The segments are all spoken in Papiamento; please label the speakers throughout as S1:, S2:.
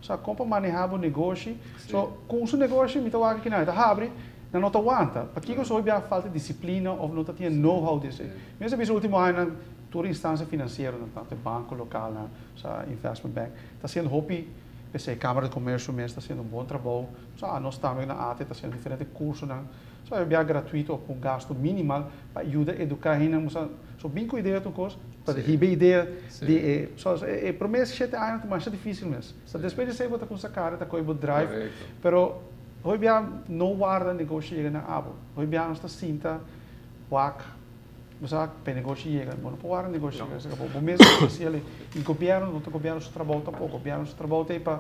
S1: Osea, kon pa manehá bo negoshi. So, ku su negoshi, mi ta wak aki nan, e ta habri, nan no ta wanta. Pakiko? So hopi falta disiplina òf no ta tin know-how di esei. Mi a bisa último añanan tur instansia finansiero, tantu banko lokal, osea, investment bank, ta hasiendo hopi, p'esei Kámara di Komersio mes ta hasiendo un bon trabou. Osea, nos tambe na ATE ta hasiendo diferente kursonan. So, bia gratuito òf ku gastu minimal pa yuda eduká hende. Osea, so bin ku idea tur kos, pa hiba idea di e, so, e promé 7 aña ta mas difísil mes. So, despues di esei bo ta kuminsá kara, ta koi bo drive, pero hopi bia no warda negoshi yega na abo. Hopi bia nos ta sinta wak, bo sa, pa negoshi yega, bo no por warda negoshi yega, bo mes espesial i gobièrnu no ta gobièrnu su trabou tampoko. Gobièrnu su trabou ta pa,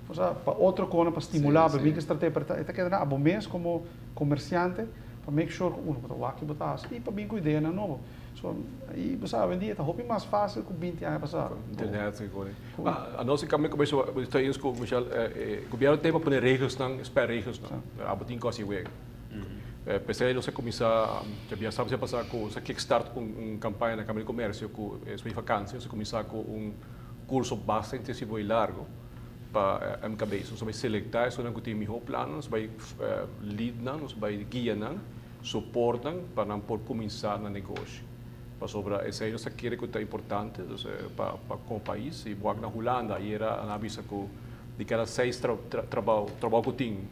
S1: osea, pa otro kos, pa stimulá, pa bin ku strategia, pero e ta keda na abo mes komo komersiante pa make sure ku uno bo ta wak bo ta hasi i pa bin ku ideanan nobo. So, i bo sa, awendia ta hopi mas fásil ku 20 aña pasá.
S2: Internet, i anos kami komersio ta eens ku Michel, gobièrnu tin pa pone regelsnan, spelregels nan. Abo tin kos i wega. P'esei nos a kuminsá, ya sa pasá ku nos a kickstart un kampaña na Kámara di Komersio ku e vakansi, nos a kuminsá ku un kurso basta intensivo i largu pa MKB. Nos bai selektá esnan ku tin mihó plan, nos bai lead nan, nos bai guia nan, support nan pa nan por kuminsá nan negoshi. Pasobra esei nos ta kere ku ta importante pa komo pais. I wak na Hulanda, ayera nan a bisa ku di kada seis trabou ku tin,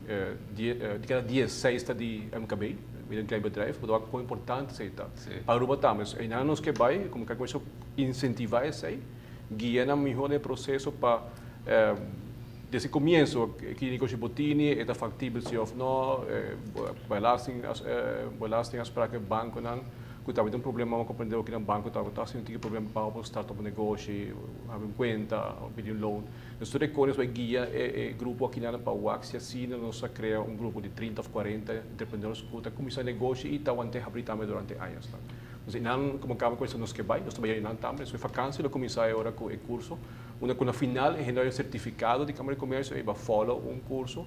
S2: di kada 10, 6 ta di MKB, midden klein bedrijf, bo wak kon importante esei ta. Pa Aruba tambe, einan nos ke bai, komo ke insentivá esei, guia nan mihó den e proseso pa desde komienso, ki negoshi bo tin, e ta faktibel si òf no, belastingafspraak bankonan, ku tambe tin un problema, bo komprendé ku nan banko ta tin un problema pa bo start un negoshi, habri un kuenta, pidi un loan. Nos tur e kos bai guia e grupo akinan pa wak si asina nos a krea un grupo di 30 òf 40 entrepreneurs ku ta kuminsá negoshi i ta want'é habri tambe durante añanan. Entonses, nan komo kaba ku nos ke bai, nos ta bai nan tambe, so vakansi lo kuminsá ora ku e kurso, unda ku na final e hende un sertifikado di Kámara di Komersio i bai follow un kurso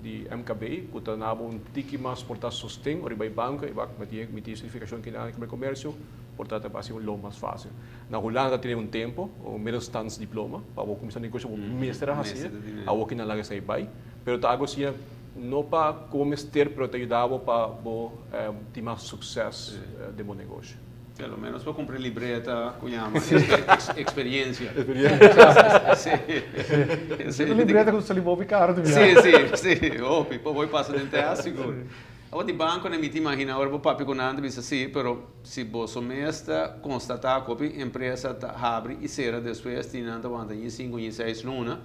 S2: di MKB, ku ta duna un tiki mas por ta sosten, ora bai banko i bai mi tin sertifikashon aki na Kámara di Komersio, por ta hasi un loan mas fásil. Na Hulanda tin un tempu, un middelstandsdiploma, pa bo kuminsá negoshi bo mester hasi, awor ku nan laga esei bai, pero ta algu asina no pa komo mester, pero ta yuda bo pa bo tin mas sukses den bo negoshi.
S3: Pelo menos pa kumpra libreta ku yama eksperensia.
S1: Si. Libreta ku sali hopi karu tambe.
S3: Si, hopi, pa bo pasa den test sigur. Awor di banko mi ta imaginá ora bo papia ku nan ta bisa si, pero si bo mes ta konstatá ku empresa ta habri i sera despues di nan ta wanta 5, 6 luna,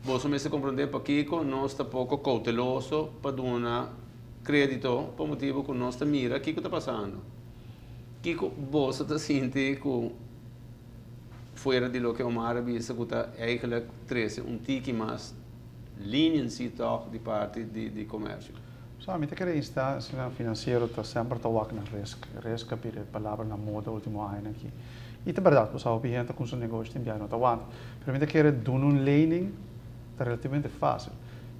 S3: bo mes ta komprondé pakiko nos ta poko kouteloso pa duna krédito, pa motibu ku nos ta mira kiko ta pasando. Kiko bo ta sinti ku fuera di loke Omar a bisa ku ta eigenlijk trese un tiki mas leniency toch di parti di komersio?
S1: So, mi ta kere instansia finansiero ta semper ta wak na risk. Risk a bira palabra na moda último aña aki. I ta berdat, bo hopi hende ku su negoshi tin biaha no ta wanta. Pero mi ta kere duna un lening ta relativamente fásil.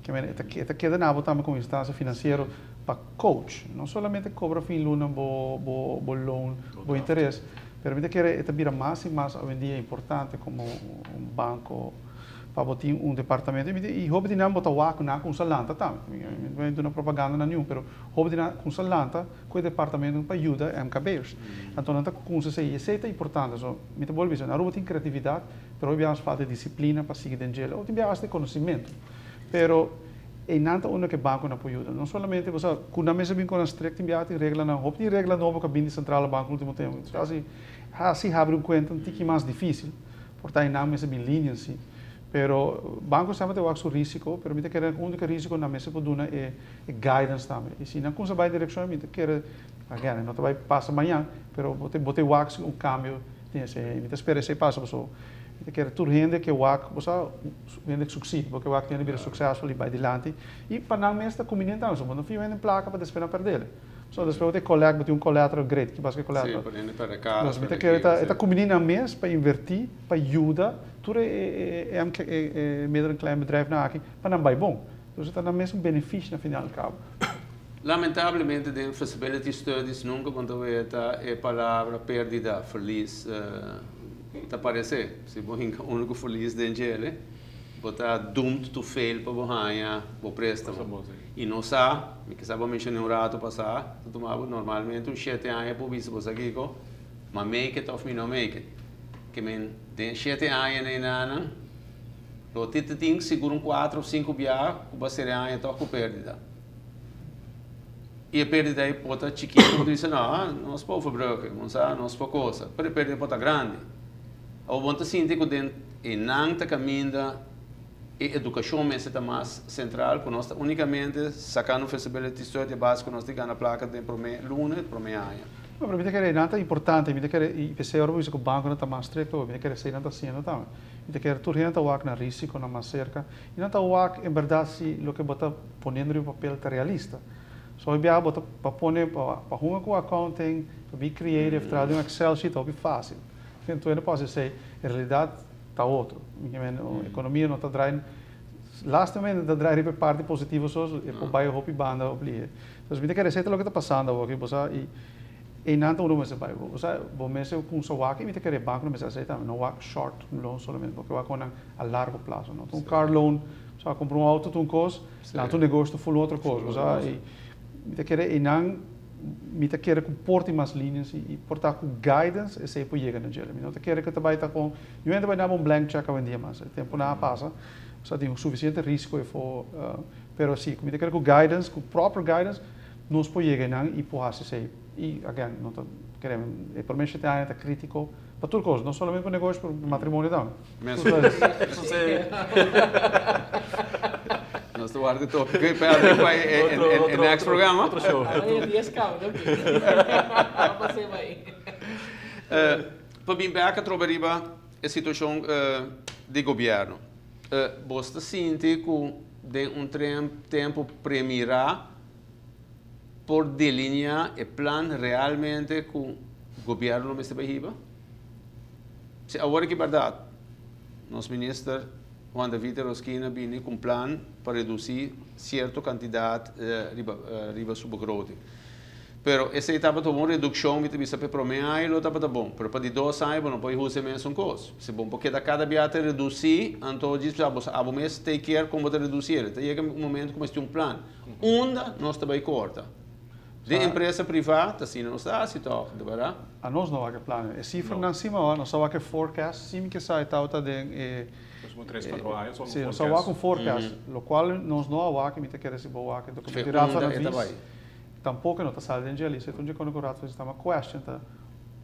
S1: Ke men e ta keda na bo tambe komo instansia finansiero pa coach, no solamente kobra fin luna bo loan, bo interes, pero mi ta kere e ta bira mas i mas awendia importante komo un banko pa bo tin un departamento i hopi di nan bo ta wak nan kuminsá lanta tambe. Mi no bai duna propaganda na niun, pero hopi di nan kuminsá lanta ku e departamento pa yuda MKB'ers. Anto nan ta kuminsá esei, esei ta importante. So, mi ta bolbe bisa, na Aruba tin kreatividat, pero hopi biaha falta disiplina pa sigui den djele, òf tin biaha hasta konosementu. Pero einan ta unda ku e bankonan por yuda. No solamente, bo sa, ku nan mester bin ku nan strikt, tin biaha tin reglanan, hopi tin regla nobo ku a bin di Centrale Bank último tempu. Kasi hasi habri un kuenta un tiki mas difísil, por ta einan mester bin leniency. Pero banko semper ta wak su risiko, pero mi ta kere úniko risiko nan mester por duna e guidance tambe. I si nan kuminsá bai direkshon, mi ta kere, again, no ta bai pasa mañan, pero bo ta wak si un kambio den esei. Mi ta spera esei pasa pasobra mi ta kere tur hende ke wak, bo sa, hende succeed, bo ke wak hende bira successful i bai dilanti. I pa nan mes ta conveniente tambe, so bo no fia hende plaka pa despues nan perdele. So despues bo ta collect, bo tin un collateral great, ki pasa ku collateral?
S3: Si, pa hende perde kas.
S1: Mi ta kere e ta conveniente nan mes pa invertí, pa yuda tur e midden en klein bedrijfnan aki pa nan bai bon. Dus ta nan mes un benefisio na final kabo.
S3: Lamentablemente den feasibility studies nunka bo ta weta e palabra pérdida, verlies, ta paresé. Si bo hinka úniko verlies den djele. Bo ta doomed to fail pa bo haña bo préstamo. I nos sa, mi kisas bo a menshoná un ratu pasá, ta tuma bo normalmente un shete aña pa bo bisa bo sa kiko, m'a make it òf mi no make it. Ke men den shete aña na e nanan, lo ti ta tin sigur un kuater òf sinku biaha ku bo a sera e aña tòg ku pèrdida. I e pèrdida ei por ta chikitu, bo ta bisa, no, nos por overbruggen, bo sa, nos por kosa. Pero e pèrdida por ta grandi. Awor bo no ta sinti ku den e nan ta kaminda e edukashon mester ta mas sentral ku nos ta únikamente sakando feasibility study a base ku nos tin gana plaka den promé luna i promé aña.
S1: No, pero mi ta kere e nan ta importante, mi ta kere i p'esei ora bo bisa ku bankonan ta mas strikto, mi ta kere esei nan ta hasiendo tambe. Mi ta kere tur hende ta wak nan risikonan mas serka i nan ta wak en bèrdat si loke bo ta poniendo riba papel ta realista. So hopi biaha bo ta pa pone pa hunga ku accounting, pa be creative, traha den un excel sheet ta hopi fásil. Entonces no pasa esey, en realidad ta otro. Mi ke men, economia no ta draai, lastimamente ta draai riba e parti positivo so, e por bay hopi banda oblihe. Entonces mi ta kere esey ta loke ta pasando awor aki, bo sa, y eynan ta unda bo mester bay. Bo sa, bo mester cunsa wak y mi ta kere e banco no mester haci tambe, no wak short loan solamente, bo ke wak con nan a largo plazo, no. Un car loan, bo sa, cumpra un auto ta un cos, lanta un negoshi ta full otro cos, bo sa, y mi ta kere eynan. Mi ta kere ku por tin mas leniency i por ta ku guidance esei por yega na djele. Mi no ta kere ku ta bai ta kon niun hende bai daba un blank check awendia mas. E tempunan a pasa, sa tin sufisiente risko efo, pero si ku mi ta kere ku guidance, ku proper guidance nos por yega einan i por hasi esei. I again no ta kere e prome shete aña ta kritiko pa tur kos, no solamente pa negoshi pero pa matrimonio tambe.
S3: Nos ta warda e tópiko ei pa abri pa e next programa.
S2: Otro show.
S3: Pa bin bek atrobe riba e situashon di gobièrnu. Bos ta sinti ku den un tempu premirá por delineá e plan realmente ku gobièrnu lo mester bai hiba? Si awor aki bèrdat nos minister Juan David Eroskina bini ku un plan pa redusí sierto kantidat riba riba su begroting. Pero esei tabata un redukshon, mi ta bisa pa e promé aña lo tabata bon, pero pa di dos aña bo no por usa e mesun kos. Si bo por keda kada bia ta redusí, anto djis bisa bo abo mes take care kon bo ta redusí el. Ta yega un momento ku mester un plan. Unda nos ta bai korta? Den empresa privá ta asina nos ta hasi tòg, de bèrdat?
S1: A nos no wak e plannan. E sifranan sima wak, nos a wak e forecast, sin ke sa e tabata den e.
S2: Nos tres, kuatro aña
S1: nos a wak un forecast. Si, nos a wak un forecast, lokual nos no a wak i mi ta kere si bo wak e dokumento di Raad van Advies, tampoko no ta sali den dje lista. E ta un dje kono ku Raad van Advies tama question ta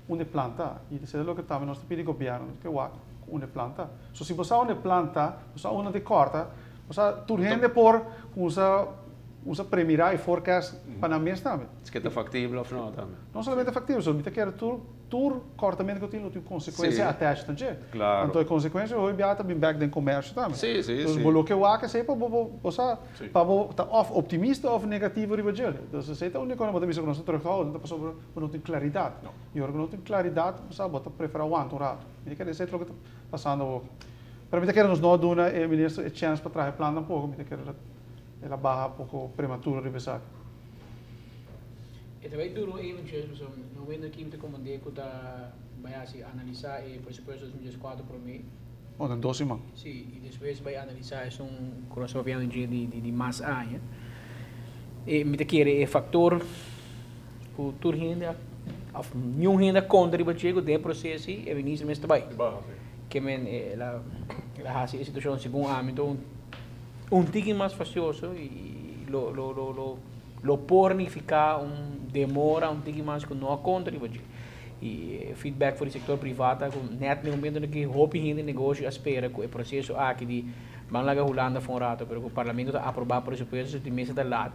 S1: unda e plan ta. I esei ta loke tambe nos ta pidi gobièrnu, nos ke wak unda e plan ta. So si bo sa unda e plan ta, bo sa unda ta e kòrta, bo sa tur hende por usa. Usa premirá e forecast pa nan mes tambe.
S3: Si ke ta factible of no tambe.
S1: No solamente factible, so mi ta kere tur tur kortamentu ku tin lo tin konsekuensia attached na dje.
S3: Claro.
S1: Anto e konsekuensia hopi bia ta bin bek den komersio tambe.
S3: Si, si,
S1: si. Bo lo ke wak esei pa bo bo sa pa bo ta of optimista of negativo riba dje. Dus esei ta uniko bo ta bisa ku nos ta terughoudend ta pasobra bo no tin klaridat. I ora ku no tin klaridat bo sa bo ta prefera wanta un ratu. Mi ta kere esei ta loke ta pasando awor. Pero mi ta kere nos no a duna e minister e chèns pa traha e plan tampoko. Mi ta kere El a baha poko prematuro riba esaki.
S4: E ta bai duro eventjes, pasobra na momento aki mi ta komprendé ku ta bai hasi analisá e presupuesto 2014 promé.
S1: Oh, den dos siman.
S4: Sí, i despues bai analisá esun ku nos ta papiando dje di mas aña. E mi ta kere e faktor ku tur hende a òf niun hende a konta riba dje ku den e proseso ei e minister mester bai. Ke men el a hasi e situashon segun ami ta un. Un tiki mas fastioso y lo lo lo lo lo por nifica un demora un tiki mas cu no a conta riba dje. Y e feedback for di sector priva ta cu net na e momento ki hopi hende negocio a spera cu e proceso aki di ban laga Hulanda for un rato pero cu parlamento ta aproba presupuesto di mesa ta laat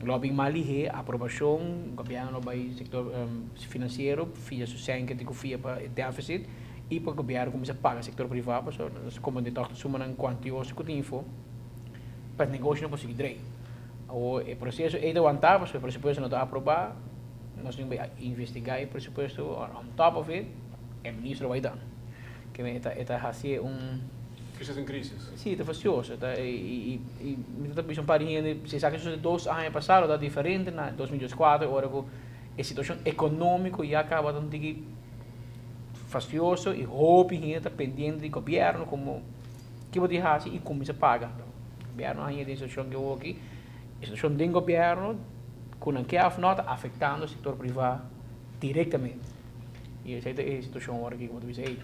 S4: lo bin mas lihe aprobacion gobierno lo bay sector financiero fia su cen ke tin cu fia pa e deficit. I pa gobièrnu kuminsá paga sektor privá pasobra nos ta komprendé tòg ta sumanan kuantioso ku tin info pa e negoshi no por sigui drei. Awor e proseso ei ta wantá pasobra e presupuesto no ta aprobá, nos tin ku bai investigá e presupuesto on top of it e ministro bai dan. Ke men e ta e ta hasié un.
S2: Krisis en krisis.
S4: Si, ta fastioso. Ta i i mi ta bisa un par di hende si esaki sucede dos aña pasado lo ta diferente na 2014 ora ku e situashon ekonómiko ya kaba ta un tiki. Fastioso y hopi hende ta pendiente di gobierno como Ki bo tin hasi i kuminsá paga. Gobièrnu a haña den situashon ku awor aki, e situashon den gobièrnu ku nan ke òf nò ta afektando sektor privá direktamente. I esei ta e situashon awor aki ku bo ta bisa ei,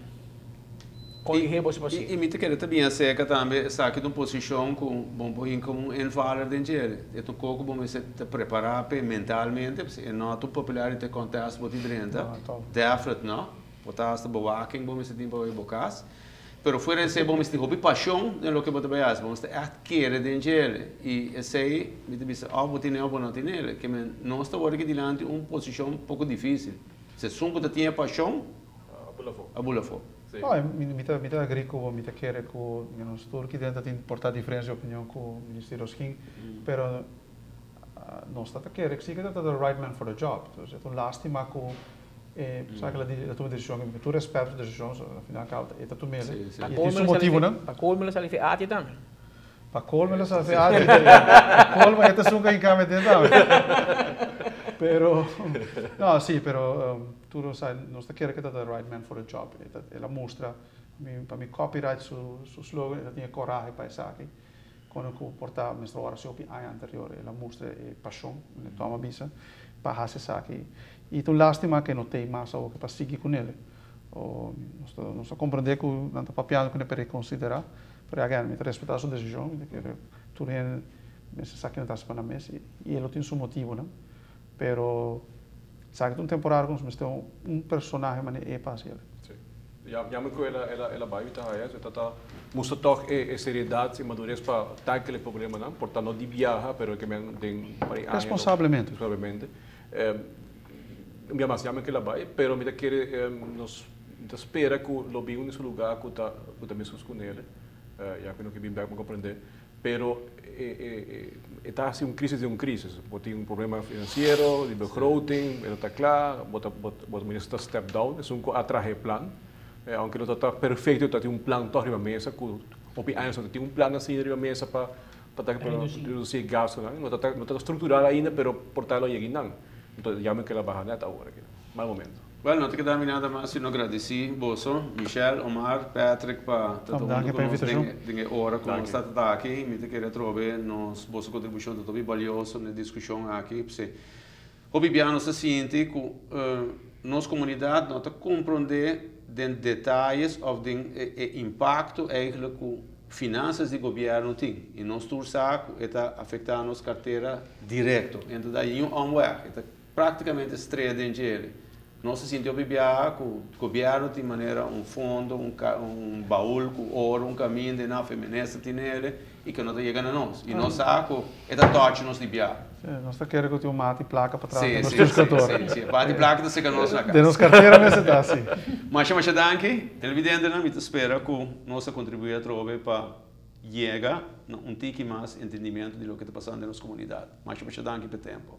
S4: kon lihé bo si
S3: I mi ta kere ta bin aserka tambe esaki ta un posishon ku bo por hinka un invaller den djere. E ta un kos ku bo mester ta prepará p'e mentalmente, pasobra e no ta un popularity contest bo tin drenta, definite no. Bo ta hasta bewaking bo mester tin pa bai bo kas. Pero fuera esei bo mester tin hopi pashon den loke bo ta bai hasi. Bo mester ègt kere den djele. I esei mi ta bisa òf bo tine òf bo no tine el. Ke men nos ta wòrdu aki dilanti un posishon poko difísil. Si esun ku ta tin e pashon a bula afó.
S1: No, mi ta mi ta agree ku bo. Mi ta kere ku nos tur ki den ta tin por ta diferensia di opinion ku Minister Roskin, pero nos ta ta kere ku si ke ta ta the right man for the job. Entonces e ta un lástima ku E sa ke el a tuma desishon ku tur rèspèt su desishon, so al final kaba e ta tum'el i tin su motibunan.
S4: Pa kolmo el a sali fe ati tambe.
S1: Pa kolmo el a sali fe ati. Pa kolmo e ta esun ku a hinká meten tambe. Pero, no, si, pero tur nos sa, nos ta kere ku e ta the right man for the job. El a mustra, pa mi copyright su slogan, e ta tin e korahe pa esaki. Kono ku por ta mester ora si hopi aña anterior el a mustra e pashon, e Tom a bisa, pa hasi esaki. I ta un lastima ku e no t'ei mas awo pa sigui kunel. Nos ta nos ta komprendé ku nan ta papiando kuné pa rekonsiderá, pero again mi ta respetá su desishon, mi ta kere tur hende mester sa kiko ta hasi pa nan mes i e lo tin su motibunan. Pero esaki ta un temporada ku nos mester un personahe manera e pa hasi el.
S2: Sí. Jammer ku el a bai ta haya, e ta ta mustra tòg e seriedat i madures pa tackle e problemanan, por ta no di biaha pero ke men den un par di aña.
S1: Responsablemente.
S2: Responsablemente. Un bia mas jammer ku el a bai, pero mi ta kere nos mi ta spera ku lo bin un di su luga ku ta ku ta meskos ku nele, ya ku no ke bin bèk pa komprendé. Pero e ta hasi un crisis di un crisis. Bo tin un problema financiero, di begroting, e no ta cla, bo ta bo minister ta step down, esun cu a traha e plan. Aunke no ta ta perfecto, ta tin un plan toch riba mesa cu hopi aña ta tin un plan asina riba mesa pa pa ta reduci e gastonan. No ta no ta structural ainda, pero por ta lo yega einan. Entonces ya mi keda baha net awor aki. Mal momento.
S3: Well, no ta keda mi nada mas sino gradisí boso, Michelle, Omar, Patrick pa ta ta huntu ku nos den e ora ku nos ta ta aki. Mi ta kere atrobe nos boso kontribushon ta hopi balioso na e diskushon aki. P'esei hopi bia nos ta sinti ku nos komunidat no ta komprondé den detayes òf den e impakto eigentlik ku finansas di gobièrnu tin. I nos tur sa ku e ta afektá nos kartera direkto. Enton ta niun omweg. E ta Práktikamente strea den djele. Nos a sinti hopi biaha ku gobièrnu tin manera un fondo, un un baul ku oro, un kaminda i nan feminista tin ele i ku no ta yega na nos. I nos sa ku e ta tòchi nos di biaha.
S1: Sí, nos ta kere ku tin un mati plaka pa tras den nos tuskantor.
S3: Sí, sí, sí. Mati plaka ta seka nos na kas.
S1: Den nos kartera mester ta, sí.
S3: Masha, masha danki. Televidentenan, mi ta spera ku nos a kontribuí atrobe pa yega na un tiki mas entendimentu di loke ta pasando den nos komunidat. Masha, masha danki pa e tempu.